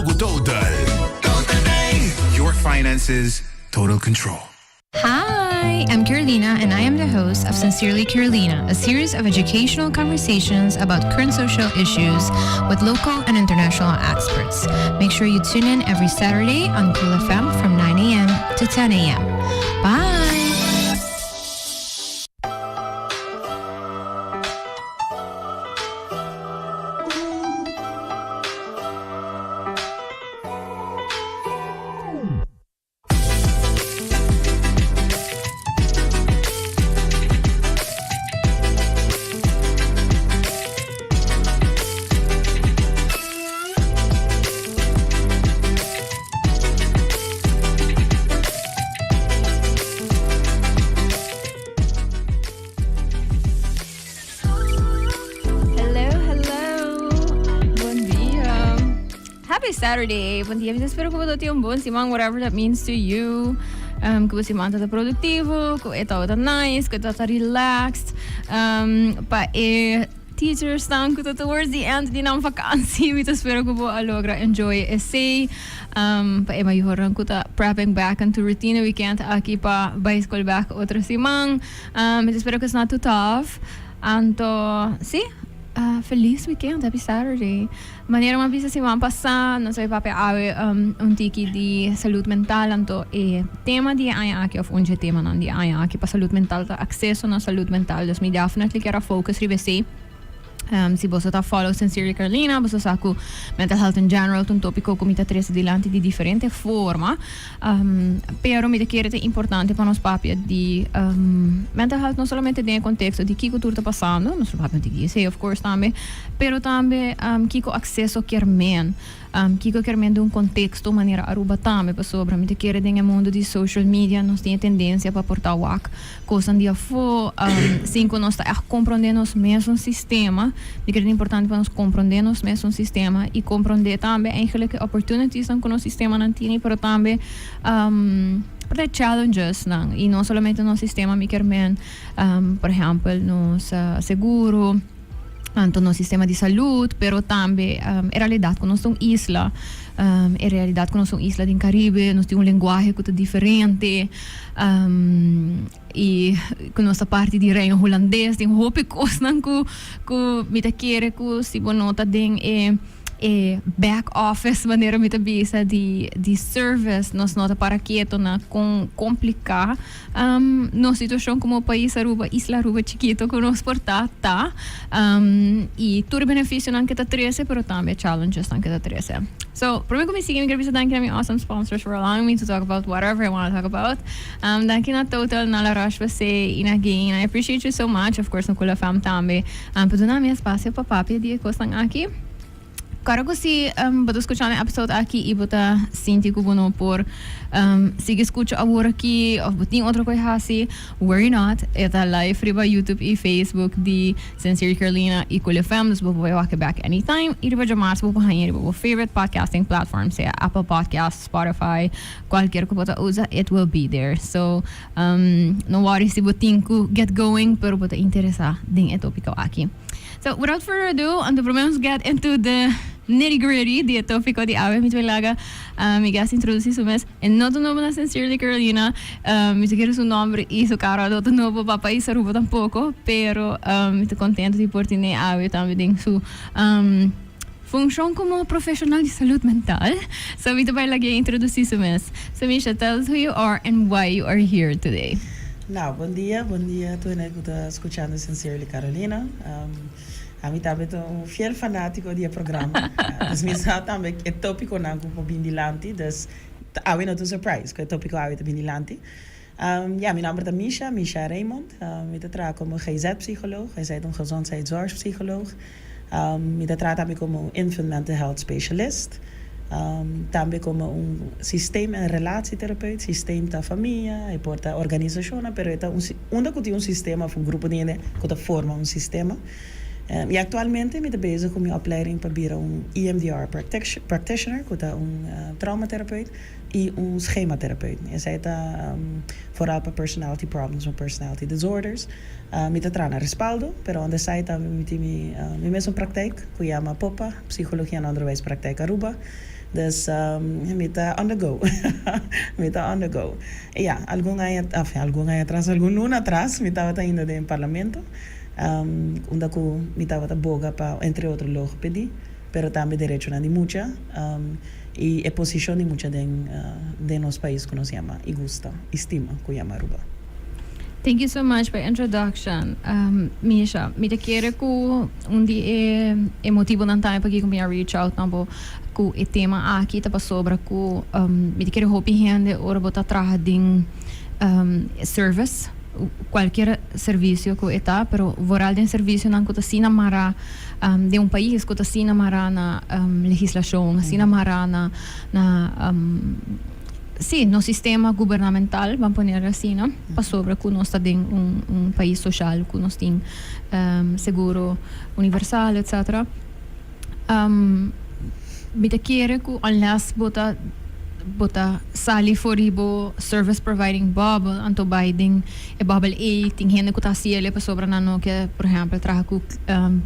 Hunto cu Total. Total Day! Your finances, total control. Hi, I'm Carolina and I am the host of Sincerely Carolina, a series of educational conversations about current social issues with local and international experts. Make sure you tune in every Saturday on Cool FM from 9 a.m. to 10 a.m. Bye! Hello, hello. Bon dia. Happy Saturday. Bon dia. Mi ta spera ku bo ta tin un bon siman, whatever that means to you. Um, ku bo siman ta produktivo, ku e tabata nice, ku e tabata relaxed. Um, pa e teachers nan ku ta towards the end di nan vakantie, mi ta spera ku bo a logra enjoy esei. Um, pa e mayornan ku ta prepping back into routine weekend aki pa bai skol back otro siman. Um, mi ta spera ku it's not too tough. Anto, si, uh, feliz weekend, happy Saturday. Manera mi a bisa siman pasá, nos a papia awe um, un tiki di salud mental, anto e tema di e aña aki, of un dje temanan di e aña aki pa salud mental ta acceso na salud mental. Dus mi definitely kier a focus riba esei. Um, si boso ta follow Sincerely Carolina, boso sa ku mental health in general ta un tópiko ku mi ta trese dilanti di diferente forma. Um, pero mi ta kere ta importante pa nos papia di um, mental health no solamente den e contexto di kiko tur ta pasando, nos lo papia un tiki di esei of course tambe, pero tambe um, kiko acceso kier men. Um, kiko kier men den un contexto manera Aruba tambe, pasobra mi ta kere den e mundo di social media nos tin e tendencia pa por ta wak Kosnan di afó, sin ku nos ta ègt komprondé nos mesun sistema. Mi kere ta importante pa nos komprondé nos mesun sistema i komprondé tambe eigenlijk e opportunitiesnan ku nos sistemanan tini, pero tambe por ta e challengesnan. I no solamente nos sistema, mi kier men, por ehèmpel, nos seguro, Anto nos sistema di salud, pero tambe e realidad cu nos ta un isla, e realidad cu nos ta un isla den Caribe, nos tin un lenguahe cu ta diferente, y cu nos ta parti di Reino Hulandes, tin hopi cosnan cu cu mi ta kere cu si bo no ta den e e back office manera mi ta bisa di di service nos no ta para keto na con complica Nos situacion como pais Aruba, isla Aruba chikito cu nos por ta, ta. Y tur e beneficionan ke ta trece, pero tambe e challengesnan ke ta trece. So, prome cu mi sigui mi quier bisa danki na mi awesome sponsors for allowing me to talk about whatever I wanna talk about. Danki na Total, na La Roche-Posay y na Gain. I appreciate you so much. Of course na Kula Fam tambe pa duna mi espacio pa papia di e cosnan aki. Kòrda ku si bo ta skuchando e episode aki i bo ta sinti ku bo no por sigui skucha awor aki òf bo tin otro ku e hasi, worry not, e ta live riba YouTube i Facebook di Sincerely Carolina i Cool FM, dus bo por bai wak e bèk anytime. I riba djamars bo por haña riba bo favorite podcasting platform, sea Apple Podcasts, Spotify, kualkier ku bo ta usa, it will be there. So, no worry si bo tin ku get going, pero bo ta interesá den e tópiko aki. So, without further ado, anto prome nos get into the nitty gritty di e topico di awe. Mi ta laga mi guest introduci su mes. E no ta nobo na Sincerely Carolina. Mi ta kere su nomber y su cara no ta nobo pa pais Aruba tampoco. Pero mi ta contento di por tene awe tambe den su funcion como profesional di salud mental. So, mi ta bay laga e introduci su mes. So, Misha, tell us who you are and why you are here today. Nou, bon dia, bon dia tur hende ku ta skuchando Sincerely Carolina. Ami tambe ta un fiel fanátiko di e programa. Dus mi sa tambe e tópikonan ku por bin dilanti, dus awe no ta un surprise ku e tópiko awe ta bin dilanti. Ya, mi nòmber ta Misha, Misha Raymond. Mi ta traha komo GZ-psycholoog, esei ta un gezondheidszorgpsycholoog. Mi ta traha tambe komo un infant mental health specialist, tambe komo un systeem en relatietherapeut. Systeem ta famia, e por ta organisashonnan, pero e ta un unda ku tin un sistema òf un grupo di hende ku ta forma un sistema. I aktualmente mi ta bezig ku mi opleiding pa bira un EMDR practitioner, ku ta un traumatherapeut. I un schematherapeut. Esei ta vooral pa personality problems of personality disorders. Mi ta traha na Respaldo, pero on the side tambe mi tin mi mi mesun praktijk ku yama POPA, Psychologie en Onderwijspraktijk Aruba. Dus mi ta on the go. Mi ta on the go. Ya, algun aña, algun aña atras, algun luna atras mi tabata ainda den parlamento, unda ku mi tabata boga pa entre otro logopedi, pero tambe derechonan di mucha i e posishon di mucha den den nos pais ku nos yama i gusta i stima ku yama Aruba. Thank you so much pa e introduction, Misha. Mi ta kere ku un di e e motibonan tambe pakiko mi a reach out na bo ku e tema aki ta pasobra ku mi ta kere hopi hende ora bo ta traha den service, kualkier servisio ku e ta, pero vooral den servisionan ku ta asina mará den un pais ku ta asina mará na legislashon, asina mará na na sí, nos sistema gubernamental, ban poner asina, pasobra ku nos ta den un un pais soshal ku nos tin seguro universal, etcetera. Mi ta kere ku unless bo ta bo ta sali for di bo service providing bubble anto bai den e bubble ei tin hende ku ta hasi el pasobra nan no ke por ehempel traha ku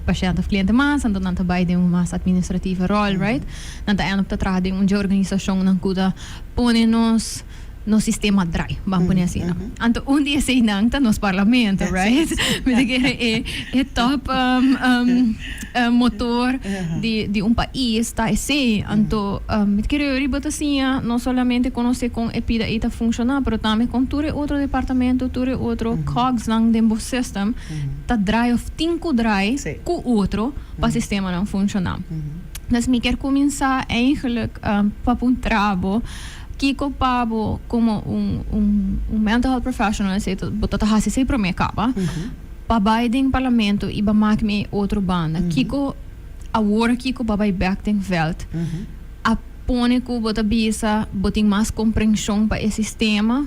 pashènt òf kliente mas anto nan ta bai den un mas administratieve ròl, right? Nan ta end up ta traha den un dje organisashonnan ku ta pone nos nos sistema drai, ban pone asina. Anto un di eseinan ta nos parlamento, right? Mi ta kere e e top motor di di un pais ta esei. Anto mi ta kere riba ta siña no solamente konosé kon e pida ei ta funshoná, pero tambe kon tur e otro departamento, tur e otro cogsnan den bo system ta drai òf tin ku drai ku otro pa sistemanan funshoná. Dus mi kier kuminsá eigenlijk pa puntra bo kiko pa bo komo un un mental health professional esei ta bo ta ta hasi esei promé kaba pa bai den parlamento i ba mak mi e otro banda kiko awor kiko ba bai bek den veld a pone ku bo ta bisa bo tin mas komprenshon pa e sistema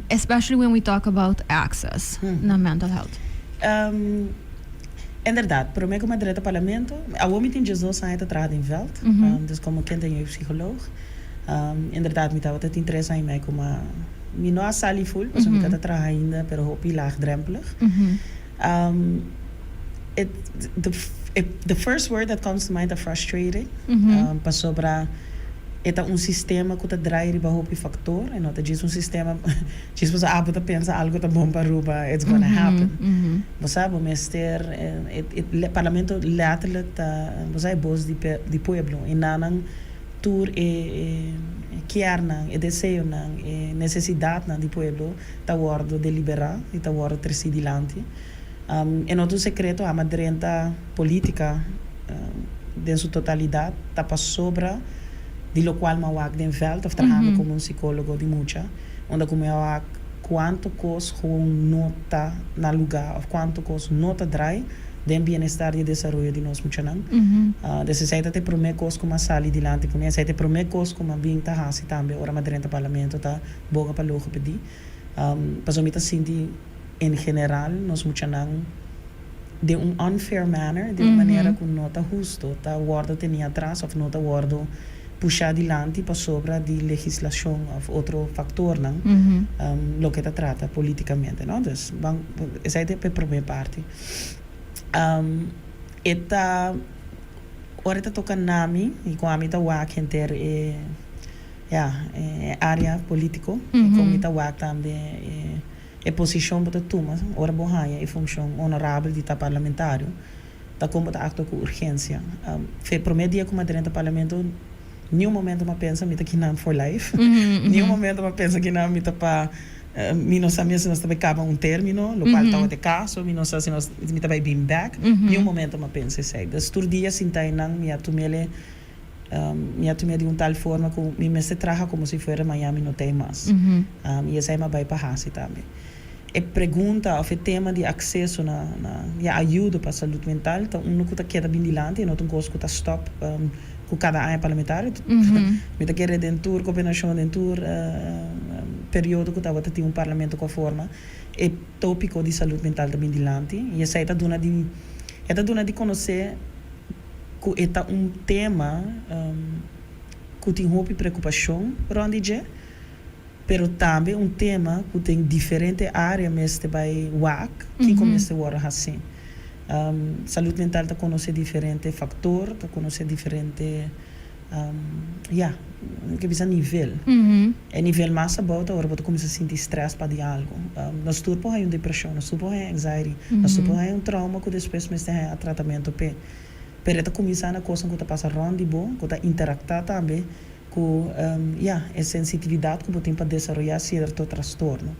especially when we talk about access na mental health. Inderdaad, promé ku mi a drenta parlamento, awor mi tin 12 aña ta traha den veld, dus komo kende ño psicoloog. Inderdaad mi tabata tin 3 aña i mei ku mi no a sali ful, pasobra mi ka ta traha ainda, pero hopi laagdrempelig. It, the, the first word that comes to mind ta frustrating, pasobra e ta un sistema ku ta drai riba hopi faktor, e no ta djis un sistema. Djis pasobra abo ta pensa algo ta bon pa Aruba, it's gonna happen. Bo sa, bo mester, e parlamento letterlijk ta, bo sa, e bos di di pueblo. I nan tur e kiernan, e deseonan, e nesesidatnan di pueblo ta wòrdu deliberá i ta wòrdu tresí dilanti. E no ta un sekreto, ama drenta polítika den su totalidat ta pasobra di lokual mi a wak den vèlt òf trahando komo un sikólogo di mucha. Unda ku mi a wak kuantu kos gewoon no ta na lugá òf kuantu kos no ta drai den bienestar di e desaroyo di nos muchanan. Des esei ta e promé kos ku mi a sali dilanti ku mi. Esei ta e promé kos ku mi a bin ta hasi tambe ora mi a drenta parlamento ta boga pa logopedie. Pasobra mi ta sinti en general nos muchanan den un unfair manner, den un manera ku no ta husto, ta wòrdu tení atras òf no ta wòrdu pushá dilanti pasobra di legislashon òf otro faktornan loke ta trata polítikamente, no. Dus ban esei ta e promé parti. E ta ora e ta toka na mi i ku ami ta wak henter e ya e área polítiko i kon mi ta wak tambe e E posishon bo ta tuma ora bo haña e funshon onorabel di ta parlamentario ta kon bo ta aktua ku urgensia. Fe promé dia ku mi a drenta parlamento niun momento mi a pensa mi ta kinan for life, niun momento mi a pensa kinan mi ta pa mi no sa mes si nos ta bai kaba un término, lokual tabata e kaso, mi no sa si nos mi ta bai bin bèk, niun momento mi a pensa esei. Dus tur dia sinta einan mi a tum'el e Mi a tum'é di un tal forma ku mi mester traha komo si fuera maña mi no t'ei mas. I esei mi a bai pa hasi tambe. E pregunta òf e tema di akseso na na ya ayudo pa salud mental ta unu ku ta keda bin dilanti, e no ta un kos ku ta stòp ku kada aña parlamentario. Mi ta kere den tur gobernashon, den tur periodo ku tabata tin un parlamento ku a forma, e tópiko di salud mental ta bin dilanti i esei ta duna di e ta duna di konosé ku e ta un tema ku tin hopi preokupashon rònt di dje, pero tambe un tema ku den diferente área mester bai wak kiko mester wòrdu hasí. Salud mental ta konosé diferente faktor, ta konosé diferente. Ya, mi ke bisa nivel. E nivel mas abou ta ora bo ta kuminsá sinti strès pa di algu. Nos tur por haña un depreshon, nos tur por haña anxiety, nos tur por haña un trauma ku despues mester haña tratamentu p'e. Pero e ta kuminsá na kosnan ku ta pasa rònt di bo, ku ta interaktá tambe ku, ya, e sensitividat ku bo tin pa desaroyá sierto trastorno.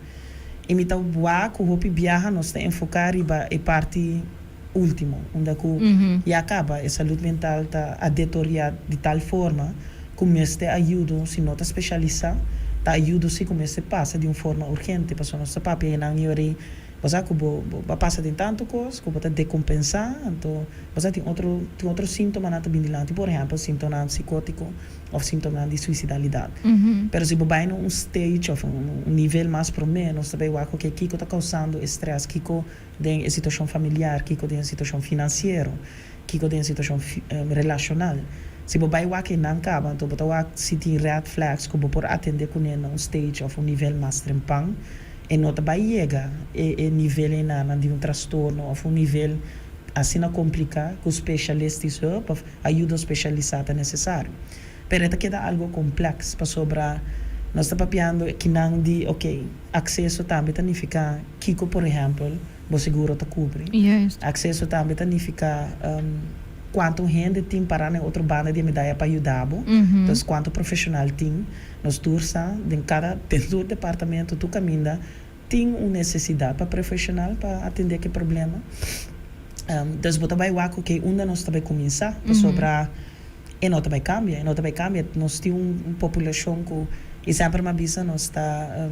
I mi ta wak ku hopi biaha nos ta enfoká riba e parti ultimo, unda ku ya kaba e salud mental ta a detoriá di tal forma ku mester ayudo si no ta speshalisá, ta ayudo si ku mester pasa di un forma urgente, pasobra nos ta papia einan i ora ei bo sa ku bo bo a pasa den tantu kos ku bo ta dekompensá, anto bo sa tin otro tin otro síntomanan ta bin dilanti, por ehèmpel síntomanan sikótiko òf síntomanan di suisidalidat. Pero si bo bai na un stage òf un nivel mas promé nos ta bai wak oke kiko ta kousando e strès, kiko den e situashon familiar, kiko den e situashon finansiero, kiko den e situashon relashonal. Si bo bai wak einan kaba, anto bo ta wak si tin red flags ku bo por atendé kuné na un stage òf un nivel mas trempan, e no ta bai yega e e nivel einanan di un trastorno òf un nivel asina kompliká ku spesialistisch hulp òf ayudo spesialisá ta nesesario. Pero e ta keda algu komplèks pasobra nos ta papiando kinan di oke. Akseso tambe ta nifiká kiko, por ehèmpel, bo seguro ta kubri. Akseso tambe ta nifiká kuantu hende tin pará na e otro banda di e medaya pa yuda bo. Entonces, kuantu profeshonal tin. Nos tur sa, den kada, den tur departamento, tur kaminda tin un nesesidat pa profeshonal pa atendé ku e problema. Entonces, bo ta bai wak, oke, unda nos ta bai kuminsá? Pasobra E no ta bai kambia, e no ta bai kambia. Nos tin un populashon ku, i semper mi a bisa, nos ta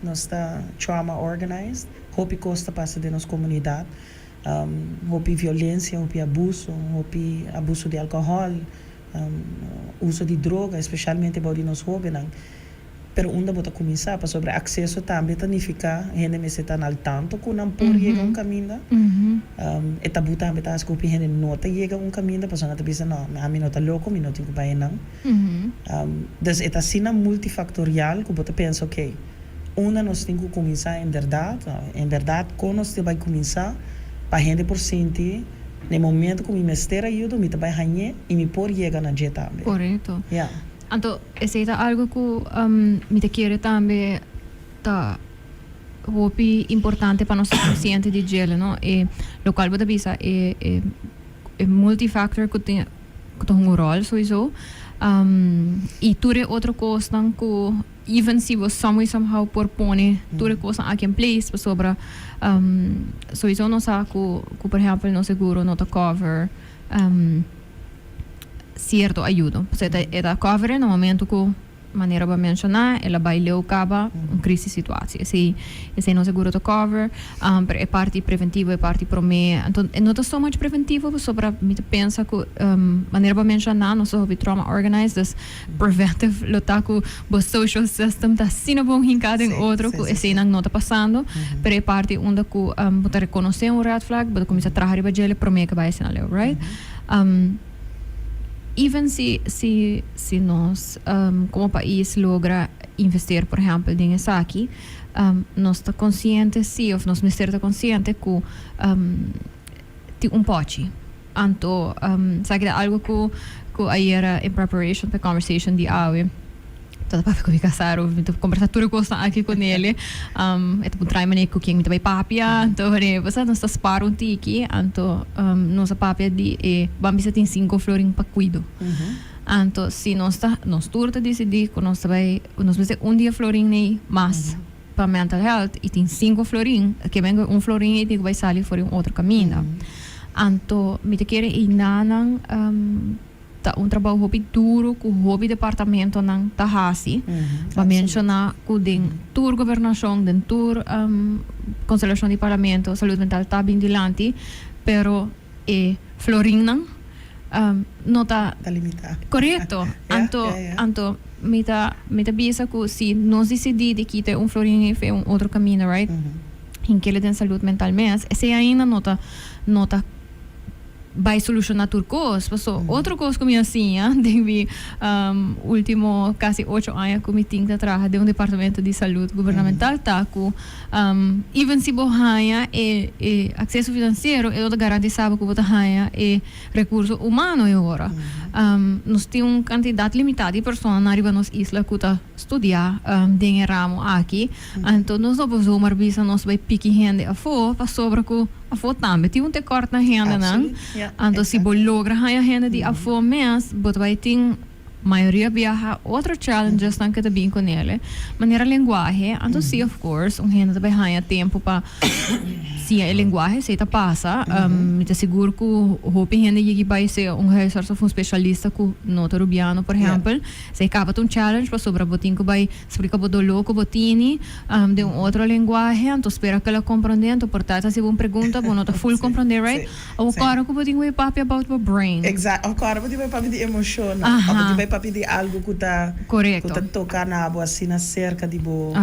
nos ta trauma organized. Hopi kos ta pasa den nos komunidat. Hopi violensia, hopi abuso, hopi abuso di alkohòl, uso di droga, espeshalmente bou di nos hóbennan. Pero unda bo ta kuminsá? Pasobra akseso tambe ta nifiká hende mester ta na al tanto ku nan por yega un kaminda. E tabú tambe ta hasi ku hopi hende no ta yega un kaminda pasobra nan ta bisa, no, ami no ta loko, mi no tin ku bai einan. Dus e ta asina multifaktorial ku bo ta pensa, oke, unda nos tin ku kuminsá en bèrdat? En bèrdat kon nos tin bai kuminsá pa hende por sinti na e momento ku mi mester ayuda mi ta bai hañ'é i mi por yega na dje tambe. Korekto. Ya. Anto esei ta algo ku mi ta kere tambe ta hopi importante pa nos ta konsiente di djele, no? E lokual bo ta bisa e e e multifactor ku tin ku ta hunga un ròl souiso i tur e otro kosnan ku even si bo some way somehow por pone tur e kosnan aki in place pasobra souiso nos sa ku ku por ehèmpel nos seguro no ta cover. Cierto ayudo. Pasobra e ta e ta cover na momento cu manera bo a menciona el a bay leu caba un crisis situatie. Esey esey no seguro ta cover pero e parti preventivo e parti prome anto e no ta so much preventivo pasobra mi ta pensa cu manera bo a menciona nos ta hopi trauma organized dus preventive lo ta cu bo social system ta asina bon hinca den otro cu eseynan no ta pasando pero e parti unda cu bo ta reconoce un red flag bo ta cuminsa traha riba djele prome cu bay asina leu right. Even si si si nos como pais logra investeer por ehempel den esaki nos ta consciente si of nos mester ta consciente cu tin un pochi. Anto esaki ta algo cu cu ayera in preparation pa e conversation di awe ta papia cu mi casado mi ta combersa tur e cosnan aki cu nele e ta puntra mi manera cu ken mi ta bay papia anto bo sa nos ta spar un tiki anto nos a papia di e ban bisa tin cinco florin pa cuido anto si nos ta nos tur ta dicidi cu nos ta bay nos mester un dia florin ney mas pa mental health y tin cinco florin ke men cu un florin ey tin cu bay sali for di un otro caminda anto mi ta kere eynanan Ta un trabou hopi duro ku hopi departamentonan ta hasi. Bo a menshoná ku den tur gobernashon, den tur konstelashon di parlamento salud mental ta bin dilanti, pero e florinnan no ta. Ta limitá. Korekto. Anto anto mi ta mi ta bisa ku si nos disidí di kita e un florin ei fe un otro kaminda, right, hink'el den salud mental mes, esei ainda no ta no ta. Bai soluciona tur cos. Paso otro cos cu mi a siña den mi ultimo casi ocho aña cu mi tin ta traha den un departamento di salud gubernamental ta cu even si bo haña e e acceso financiero e no ta garantisa bo cu bo ta haña e recurso humano e ora. Nos tin un cantidad limita di personanan riba nos isla cu ta studia den e ramo aki. Anto nos no por zomaar bisa nos bai piki hende afo pasobra cu Afó tambe tin un tekort na hendenan. Anto si bo logra haña hende di afó mes, bo ta bai tin mayoria biaha otro challengesnan ke ta bin ku nele, manera lenguahe. Anto si, of course, un hende ta bai haña tempu pa siña e lenguahe, esei ta pasa. Mi ta sigur ku hopi hende yegi bai sea un huisarts of un specialista ku no ta Rubiano, por ehèmpel. Esei kaba ta un challenge pasobra bo tin ku bai Splika bo doló ku bo tini den un otro lenguahe, anto spera ku el a komprondé, anto por ta ta hasi bo un pregunta, bo no ta full komprondé, right? Awor kòrda ku bo tin ku bai papia about bo brain. Exacto, of kòrda bo tin bai papia di emoshonnan, of bo tin bai papia di algu ku ta ku ta toka na bo asina serka di bo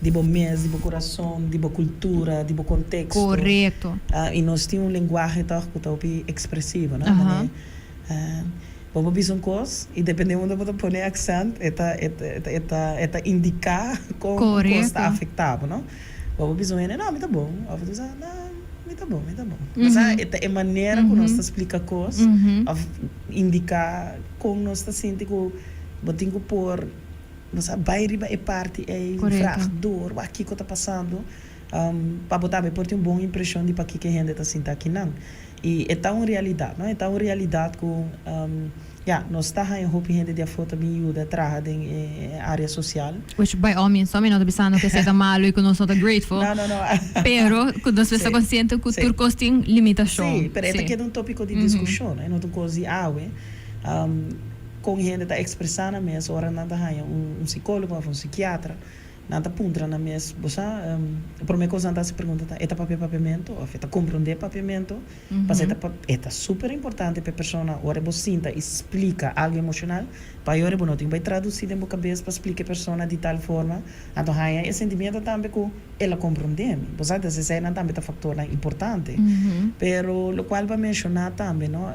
di bo mes, di bo kurason, di bo kultura, di bo konteksto. I nos tin un lenguahe tòg ku ta hopi ekspresivo, no? Manera Bo por bisa un kos i depende unda bo ta pone e aksènt e ta e ta e ta e ta indiká kon un kos ta afektá bo, no? Bo por bisa un hende, no, mi ta bon. Òf bo ta bisa, no, mi ta bon, mi ta bon. Bo sa, e ta e manera ku nos ta splika kos òf indiká kon nos ta sinti ku bo tin ku por, bo sa, bai riba e parti ei, vrag door, wak kiko ta pasando, pa bo tambe por tin un bon impreshon di pakiko e hende ta sinta akinan. I e ta un realidat, no? E ta un realidat ku, ya, nos ta haña hopi hende di afó ta bin yuda traha den e área sosial. Which by all means, no, mi no ta bisando ku esei ta malu i ku nos no ta grateful. No, no, no. Pero ku nos mester ta konsiente ku tur kos tin limitashon. Sí, pero e ta keda un tópiko di diskushon, e no ta un kos di awe. Kon hende ta ekspresá nan mes ora nan ta haña un sikólogo òf un sikiatra. Nan ta puntra nan mes, Bo sa, e promé kos nan ta hasi pregunta ta, E ta papia papiamentu òf e ta komprondé papiamentu? Pasobra e ta e ta super importante pa e persona ora bo sinta i splika algu emoshonal, pa e ora bo no tin bai tradusí den bo kabes pa splika e persona di tal forma, anto haña e sentimiento tambe ku el a komprondé mi. Bo sa, entonces eseinan tambe ta faktornan importante. Pero lokual bo a menshoná tambe, no,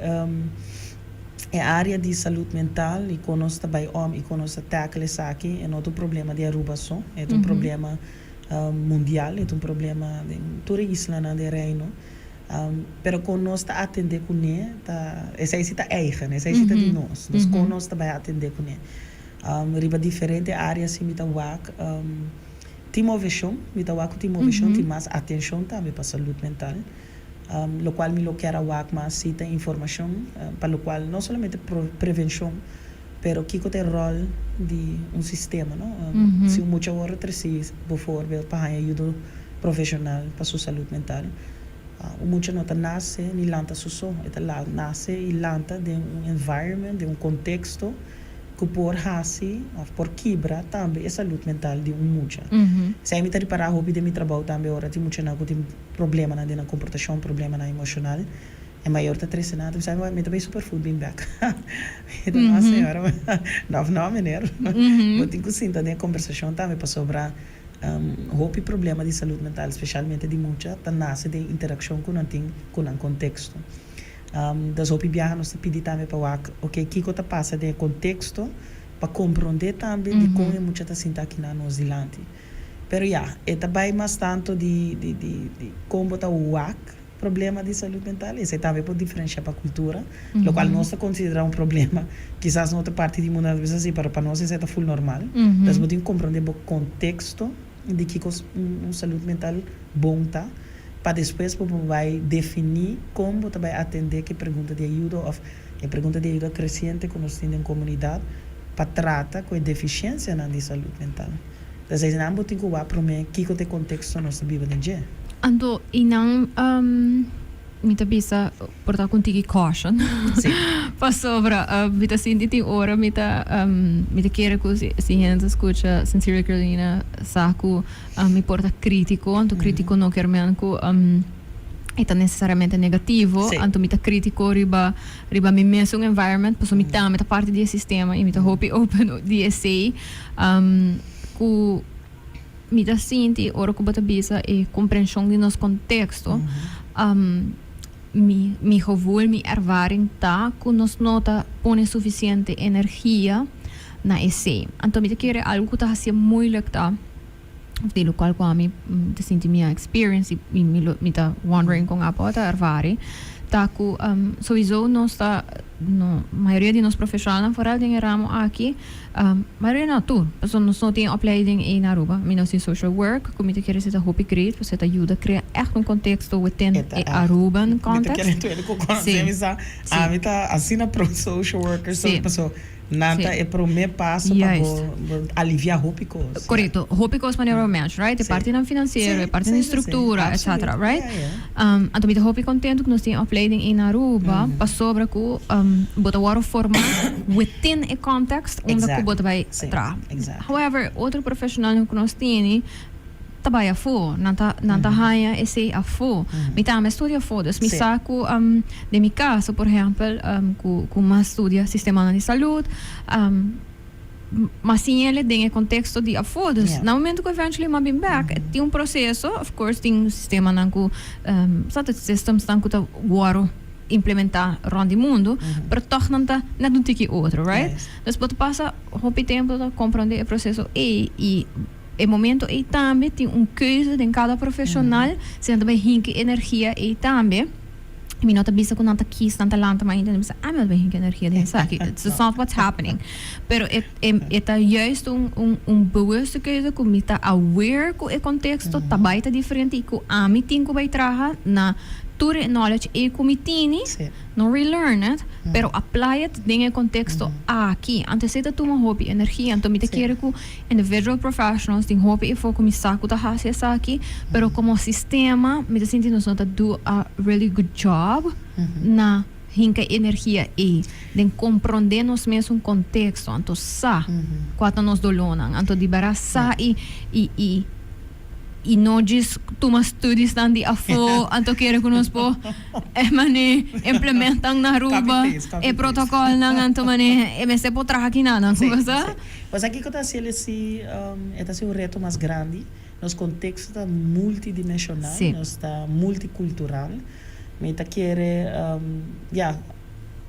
E area di salud mental y con nos ta bay om y con nos ta tackle esaki e no ta un problema di Aruba so, e ta un problema mundial, e ta un problema den tur e islanan den Reino. Pero con nos ta atende cune ta, esey si ta eigen, esey si ta di nos. Dus con nos ta bay atende cune. Riba diferente area si mi ta wak tin movecion, mi ta wak cu tin movecion, tin mas atencion tambe pa salud mental. Locual mi lo kier a wak mas si ta informacion pa locual no solamente prevencion pero kico ta e rol di un sistema no. Si un mucha worde treci bijvoorbeeld pa haña ayudo profesional pa su salud mental un mucha no ta nace ni lanta su so e ta nace y lanta den un environment den un contexto cu por haci of por kibra tambe e salud mental di un mucha. Esey mi ta ripara hopi den mi trabou tambe ora tin muchanan cu tin problemanan den nan komportashon, problemanan emoshonal. E mayor ta trese nan, ta bisa, Mi ta bai superfood bin bek. Mi ta, No señora, no, no meneer. Bo tin ku sinta den e kombersashon tambe pasobra hopi problema di salud mental, speshalmente di mucha, ta nase den interakshon ku nan tin ku nan konteksto. Dus hopi biaha nos ta pidi tambe pa wak, oke, kiko ta pasa den e konteksto pa komprondé tambe dikon e mucha ta sinta akinan nos dilanti. Pero ya, e ta bai mas tanto di di di di kon bo ta wak problema di salud mental, esei tambe por diferencia pa cultura, locual nos ta considera un problema, kisas na otro parti di mundo nan ta bisa si, pero pa nos esei ta full normal. Entonces bo tin cu comprende bo contexto di kico un salud mental bon ta, pa despues bo por bai defini con bo ta bai atende cu e pregunta di ayudo of e pregunta di ayuda creciente cu nos tin den comunidad pa trata cu e deficiencianan di salud mental. Entonces einan bo tin ku wak promé kiko ta e konteksto nos ta biba den dje. Anto einan mi ta bisa por ta ku un tiki caution. Sí. Pasobra mi ta sinti tin ora mi ta mi ta kere ku si si hende ta skucha Sincerely Carolina sa ku mi por ta kritiko, anto kritiko no kier men ku e ta nesesariamente negativo, anto mi ta kritiko riba riba mi mesun environment pasobra mi tambe ta parti di e sistema i mi ta hopi open di esei. Ku mi ta sinti ora ku bo ta bisa e komprenshon di nos konteksto. Mi gevoel, mi ervaring ta ku nos no ta pone sufisiente energia na esei. Anto mi ta kere algu ku ta hasié moeilijk ta, of di lokual ku ami ta sinti mi a experience i mi lo mi ta wondering kon abo ta ervari, ta ku souiso nos ta no mayoria di nos profeshonalnan foral den e ramo aki, Mayoria no tur, pasobra nos no tin opleiding ei na Aruba. Mi nos tin social work, ku mi ta kere si ta hopi great, pasobra e ta yuda krea ègt un konteksto within E ta e ègt. Aruban Mi ta context. kere tuer ku konosé Sí, mi sa, sí. ami ta asina pro social worker, so Sí. paso nan ta Sí. e promé paso pa Juist. bo bo aliviá hopi kos, ja. Korekto, hopi kos manera bo mention, right? E Sí. partinan finansiero, e Sí, partinan sí, di sí, sí. struktura, etcetera, Absoluut. right? Ja, ja. Anto mi ta hopi kontentu ku nos tin opleiding ei na Aruba, pasobra ku bo ta wòrdu formá within e context unda ku bo ta bai traha. However, otro profeshonalnan ku nos tene ta bai afó, nan ta nan ta haña esei afó. Mi tambe a studia afó, dus mi sa ku den mi kaso por ehèmpel ku ku mi a studia sistemanan di salud, m'a siñ'el den e konteksto di afó. Dus na momento ku eventually m'a bin bèk tin un proseso, of course tin sistemanan ku sa ta systemsnan ku ta wòrdu implementá rònt di mundu, pero tòg nan ta net un tiki otro, right? Dus bo ta pasa hopi tempu ta komprondé e proseso ei i e momento ei tambe tin un keuze den kada profeshonal si nan ta bai hinka e energia ei tambe. Mi no ta bisa ku nan ta kis, nan ta lanta mainta i nan ta bisa, ami no ta bai hinka energia den esaki. It's not what's happening. Pero e e ta juist un un un bewuste keuze ku mi ta aware ku e konteksto ta bai ta diferente i ku ami tin ku bai traha na tur e knowledge ei ku mi tini, no relearn it, pero apply it den e konteksto aki. Anto esei ta tuma hopi energia. Anto mi ta kere ku individual professionals tin hopi efo ku mi sa ku ta hasi esaki, pero komo sistema mi ta sinti nos no ta do a really good job na hinka e energia ei den komprondé nos mesun konteksto, anto sa kua ta nos dolónan, anto di bèrdat sa i i i i no djis tuma studiesnan di afó anto kere ku nos por e manera implementan na Aruba Copy-paste, e copy-paste. protokòlnan anto manera e mester por traha kinanan, Sí, ku sa? sí. Pues aki ku ta hasiel esei e ta hasi un reto mas grandi. Nos konteksto ta multidimenshonal, nos ta multikultural. Mi ta kere, ya,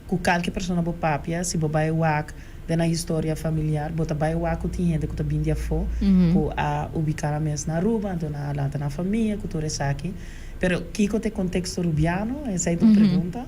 ku kalke persona bo papia, si bo bai wak den nan historia familiar, bo ta bai wak ku tin hende ku ta bin di afó, ku a ubiká nan mes na Aruba, anto nan a lanta nan famia ku tur esaki. Pero kiko ta e konteksto rubiano? Esei ta un pregunta.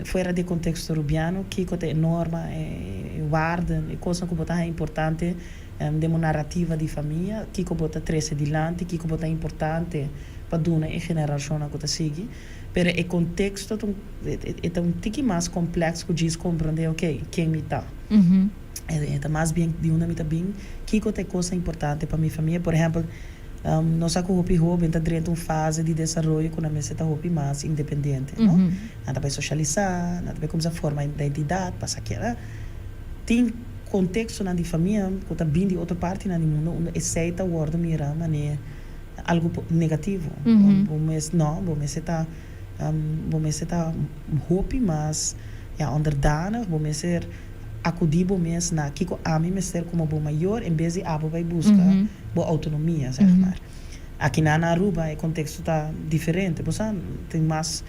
Fuera di e konteksto rubiano, kiko ta e norma, e waarden, e kosnan ku bo ta haña importante Den bo narrativa di famia, kiko bo ta trese dilanti, kiko bo ta importante pa duna e generashonnan ku ta sigui. Pero e konteksto ta un, e ta un tiki mas kompleks ku djis komprondé, oke, ken mi ta. E ta mas bien di unda mi ta bin, kiko ta e kosnan importante pa mi famia. Por ehèmpel, nos sa ku hopi hóben ta drenta un fase di desaroyo ku nan mester ta hopi mas independiente, no? Nan ta bai sosialisá, nan ta bai kuminsá forma identidat, pasa keda. Tin kontekstonan di famia ku ta bin di otro partinan di mundu unda esei ta wòrdu mira manera algu negativo. Bo mes no, bo mester ta bo mester ta hopi mas ya onderdanig, bo mester akudí bo mes na kiko ami mester komo bo mayor en bes di abo bai buska bo outonomia, zeg maar. Akinan na Aruba e konteksto ta diferente, bo sa, tin mas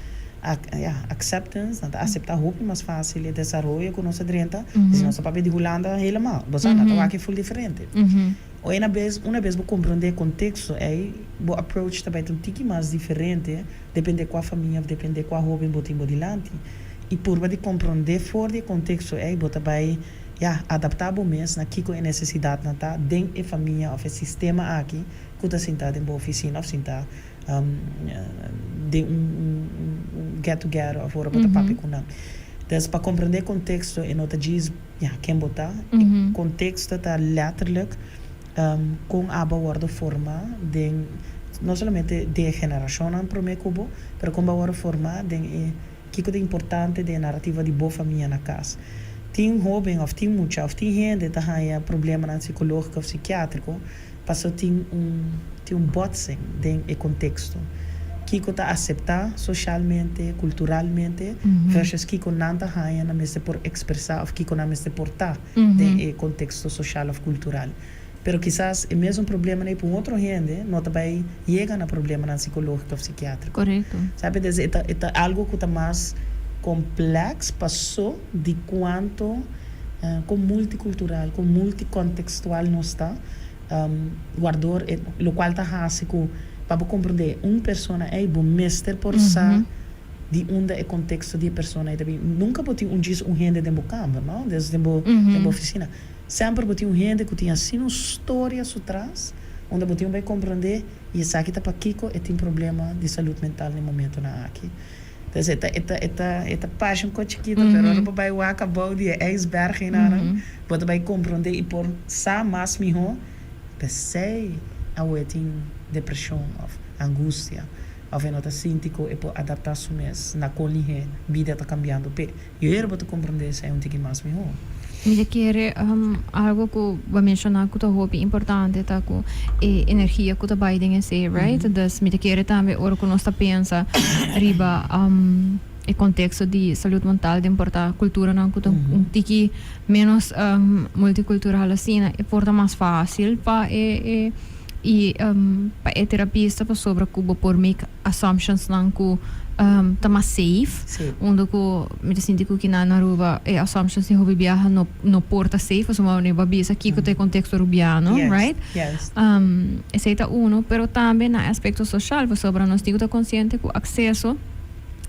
ya, acceptance, nan ta aseptá hopi mas fásil e desaroyo ku nos a drenta, si nos ta papia di Hulanda helemaal, bo sa, nan ta wak e ful diferente. Una bes, una bes bo komprondé e konteksto ei, bo approach ta bai ta un tiki mas diferente, dependé kua famia òf dependé kua hóben bo tin bo dilanti. I purba di komprondé for di e konteksto ei, bo ta bai, ya, adaptá bo mes na kiko e nesesidatnan ta den e famia òf e sistema aki ku ta sintá den bo ofisina òf sintá den un get together òf ora bo ta papia ku nan. Dus pa komprondé konteksto e no ta djis, ya, ken bo ta. E konteksto ta lèterlik kon abo a wòrdu formá den no solamente den e generashonnan promé ku bo, pero kon bo a wòrdu formá den e kiko ta importante den e narativa di bo famia na kas. Tin hóben òf tin mucha òf tin hende ta haña problemanan sikológiko òf sikiátriko Paso tin un tin un botsing den e konteksto. Kiko ta aseptá soshalmente, kulturalmente versus kiko nan ta haña nan mester por ekspresá òf kiko nan mester por ta den e konteksto soshal òf kultural. Pero kisas e mesun problemanan ei pa un otro hende no ta bai yega na problemanan sikológiko òf sikiátriko. Korekto. Sabi? Des e ta e ta algu ku ta mas komplèks pasó di kuantu kon multikultural, kon multikontekstual nos ta, wardor e lokual ta hasi ku pa bo komprondé un persona ei bo mester por sa di unda e konteksto di e persona ei ta bin. Nunka bo tin un djis un hende den bo kamber, no? Des den bo den bo ofisina. Semper bo tin un hende ku tin asina un storia su tras, unda bo tin bai komprondé i esaki ta pakiko e tin problema di salud mental na e momentonan aki. Entonces e ta e ta e ta e ta pasha un ko chikito, pero ora bo bai wak abou di e ijsberg einanan, bo ta bai komprondé i por sa mas mihó p'esei awe e tin depreshon òf angustia òf e no ta sinti ku e por adaptá su mes na kon lihé bida ta kambiando p'e. Yo bo ta komprondé esei un tiki mas mihó. Mi ta kere algo ku bo a menshoná ku ta hopi importante ta ku e energia ku ta bai den esei, right? Dus mi ta kere tambe ora ku nos ta pensa riba e konteksto di salud mental den por ta kulturanan ku ta un tiki ménos multikultural asina, e por ta mas fásil pa e i pa e terapista pasobra ku bo por make assumptionsnan ku ta mas safe. Sí. Unda ku mi ta sinti ku kinan na Aruba e assumptions di hopi biaha no no por ta safe pasobra bo a bisa kiko ta e konteksto Arubiano, Juist, right? juist. Esei ta uno, pero tambe na e aspekto soshal pasobra nos tin ku ta konsiente ku akseso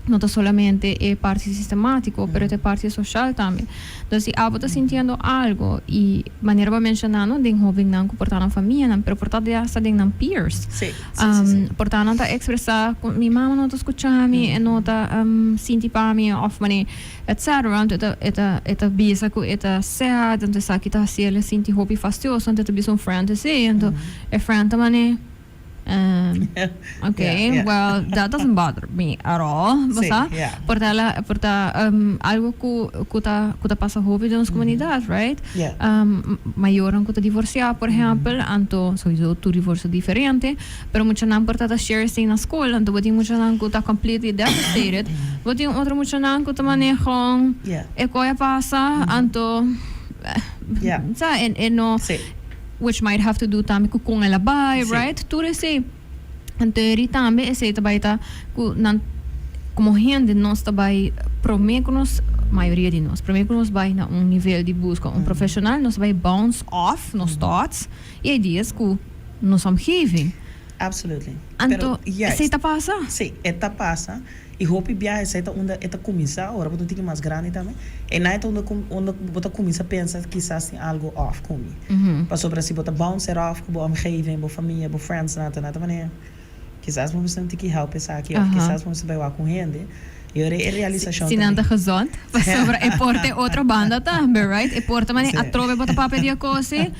no ta solamente e parti sistematiko, pero ta e parti soshal tambe. Entonces si abo ta sintiendo algo y manera bo a menciona no den hobennan cu por ta nan famianan pero por ta hasta den nan peers. Sí, sí, sí, sí. Por ta nan ta expresa cu mi mama no ta scucha mi, e no ta sinti pa mi of mane etcetera. Anto e ta e ta e ta bisa cu e ta sad anto esaki ta haciele sinti hopi fastioso anto e ta bisa un friend esey anto e friend ta mane. Okay, Yeah, yeah. well, that doesn't bother me at all. Sí, Basta? yeah. Por ta la, por ta um, algo ku ku ta ku ta pasa hopi den nos komunidat, right? Yeah. Um, mayornan ku ta divorsiá, por ehèmpel, anto sowieso tur divorsio diferente, pero muchanan por ta ta share esei na skol, anto bo tin muchanan ku ta completely devastated, bo tin otro muchanan ku ta maneho Yeah. e koe a pasa, anto Yeah. sa e e no Sí. Which might have to do tambe ku kon el a bai, Sí. right? Tur esei. Anto eri tambe esei ta bai ta ku nan komo hende nos ta bai promé ku nos, mayoria di nos, promé ku nos bai na un nivel di buska un profeshonal nos ta bai bounce off nos thoughts i ideas ku nos omgeving. Absolutely. Anto Pero juist. esei ta pasa? Sí, e ta pasa. I hopi biaha esei ta unda e ta kuminsá, ora bo ta un tiki mas grandi tambe. E nai ta unda ku unda bo ta kuminsá pensa kisas tin algu òf ku mi. Pasobra si bo ta bounce it off ku bo omgeving, bo famia, bo friends nan ta na ta manera kisas bo mester un tiki help esaki òf kisas bo mester bai wak ku un hende. I ora e realisashon Si ta nan ta bin. gezond, pasobra e por ta e otro banda tambe, right? E por ta manera atrobe bo ta papia di e kos ei,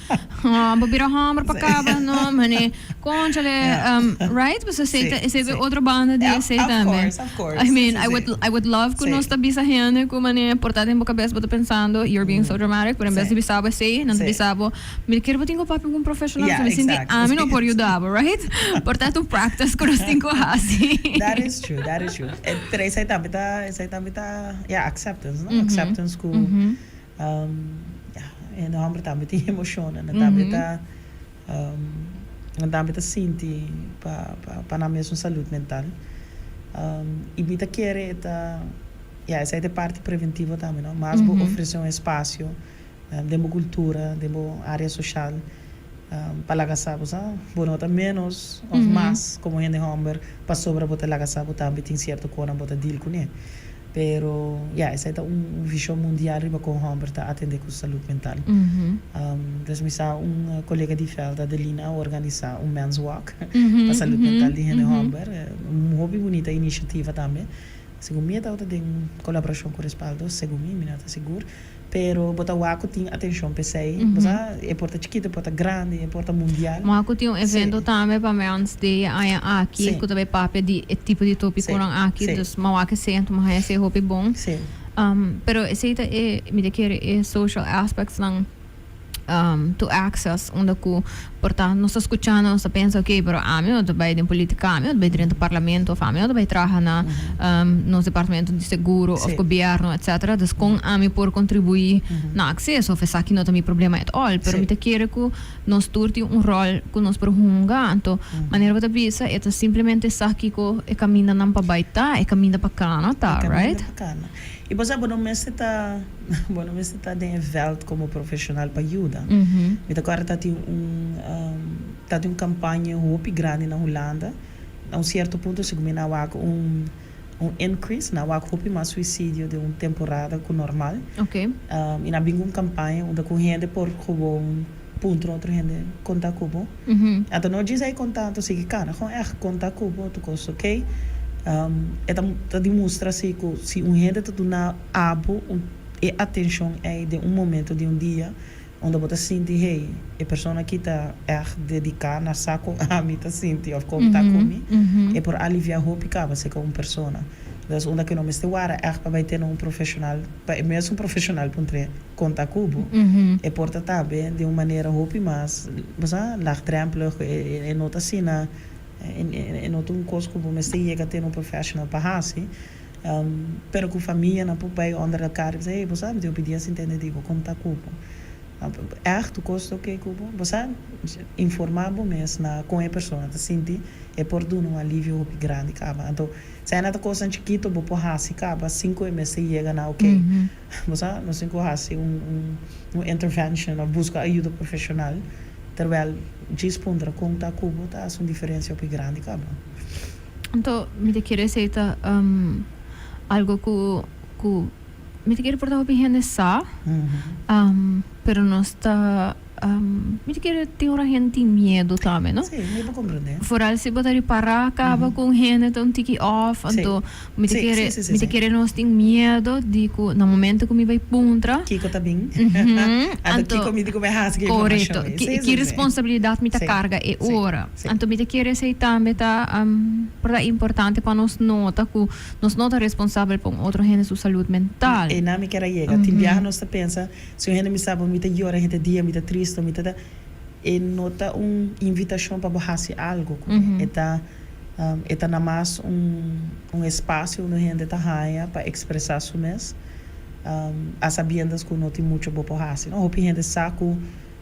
bo bira hòmber pa kaba, no, mane. Conchale, right? Pasobra esei ta, esei ta e otro banda di esei tambe. Of course, of course. I mean, I would, I would love ku nos ta bisa hende ku manera por ta den bo kabes bo ta pensando you're being so dramatic, pero en bes di bisa bo esei, nan ta bisa bo, mi kier bo tin ku papia ku un profeshonal, pasobra mi sinti ami no por yuda bo, right? Por ta ta un practice ku nos tin ku hasi. That is true, that is true. Pero esei tambe ta, esei tambe ta, yeah, acceptance, no? Acceptance ku, yeah, hende hòmber tambe tin emoshonnan, nan tambe ta. Nan tambe ta sinti pa pa nan mesun salud mental. I mi ta kere e ta, ya, esei ta e parti preventivo tambe, no? Mas bo ofrece un espacio den bo cultura, den bo area social pa laga sa bo sa bo no ta menos of mas como hende homber pasobra bo ta laga sa bo tambe tin cierto conan bo ta deal cune. Pero ya, esei ta un vision mundial riba kon hòmber ta atendé ku salud mental. Dus mi sa un kolega di vèld, Adelina, a organisá un men's walk pa salud mental di hende hòmber. Un hopi bunita inisiativa tambe. Segun mi e tabata den kolaborashon ku Respaldo, segun mi, mi no ta sigur. Pero bo ta wak ku tin atenshon p'esei. Bo sa, e por ta chikitu, e por ta grandi, e por ta mundial. Wak ku tin un evento tambe pa Men's Day e aña aki, ku ta bai papia di e tipo di topikonan aki. Dus mi a wak esei anto mi a haña esei hopi bon. Pero esei ta e, mi ta kere e social aspectsnan. To access unda ku por ta nos ta skuchando nos ta pensa ok pero ami no ta bai den politica ami no ta bai drenta parlamento of ami no ta bai traha na nos departamento di seguro of gobierno etcetera dus kon ami por contribui na acceso of esaki no ta mi problema at all pero mi ta kere ku nos tur tin un rol ku nos por hunga anto manera bo ta bisa e ta simplemente sa kiko e kamindanan pa bai ta e kaminda pa kana ta right. I bo sa bo no mester ta bo no mester ta den e veld komo profeshonal pa yuda. Mi ta kòrda ta tin un ta tin un kampaña hopi grandi na Hulanda. Na un sierto punto segun mi nan a wak un un increase, nan a wak hopi mas suisidio den un temporada ku normal. I nan a bin ku un kampaña unda ku hende por gewoon puntra otro hende konta ku bo. Anto no djis ei konta anto sigui kana, gewoon ègt konta ku bo tur kos oké. E ta ta demustra si ku si un hende ta duna abo un e atenshon ei den un momento di un dia unda bo ta sinti hey e persona aki ta ègt dediká na sa kon ami ta sinti òf kon ta ku mi, e por aliviá hopi kaba serka un persona. Dus unda ku no mester wara ègt pa bai tene un profeshonal pa e mesun profeshonal puntr'é konta ku bo. E por ta tambe den un manera hopi mas bo sa laagdrempelig e no ta asina. E no ta un kos ku bo mester yega tene un professional pa hasi, pero ku famianan por bai onder elkar i bisa, hey, bo sa mi tin hopi dia sin tende di bo, kon ta ku bo? Ègt tur kos ta oke ku bo? Bo sa informá bo mes na kon e persona ta sinti, e por duna un alivio hopi grandi kaba. Anto, si aina ta kosnan chikito bo por hasi kaba sin ku e mester yega na oke, bo sa, nos tin ku hasi un intervention òf buska ayuda profeshonal. Terwijl djis puntra kon ta ku bo ta hasi un diferensia hopi grandi kaba. Anto mi ta kere esei ta algo ku ku mi ta kere por ta hopi hende sa pero nos ta mi ta kere tin ora hende tin miedu tambe no. Si, mi por komprende. Foral si bo ta ripara kaba ku un hende ta un tiki off anto Mi ta kere, mi ta kere nos tin miedo di ku na momento ku mi bai puntra. Kiko ta bin? Anto kiko mi di ku bai hasi ku e informashon ei? Korekto. Ki responsabilidat mi ta karga e ora? Anto mi ta kere esei tambe ta por ta importante pa nos nota ku nos no ta responsabel pa un otro hende su salud mental. Einan mi kier a yega. Tin biaha nos ta pensa, si un hende mi sa bo mi ta yora henter dia, mi ta tristo, mi ta ta, e no ta un invitashon pa bo hasi algo ku e. E ta. E ta namas un espasio unda hende ta haña pa ekspresá su mes, a sabiendas ku no tin mucho bo por hasi. No hopi hende sa ku,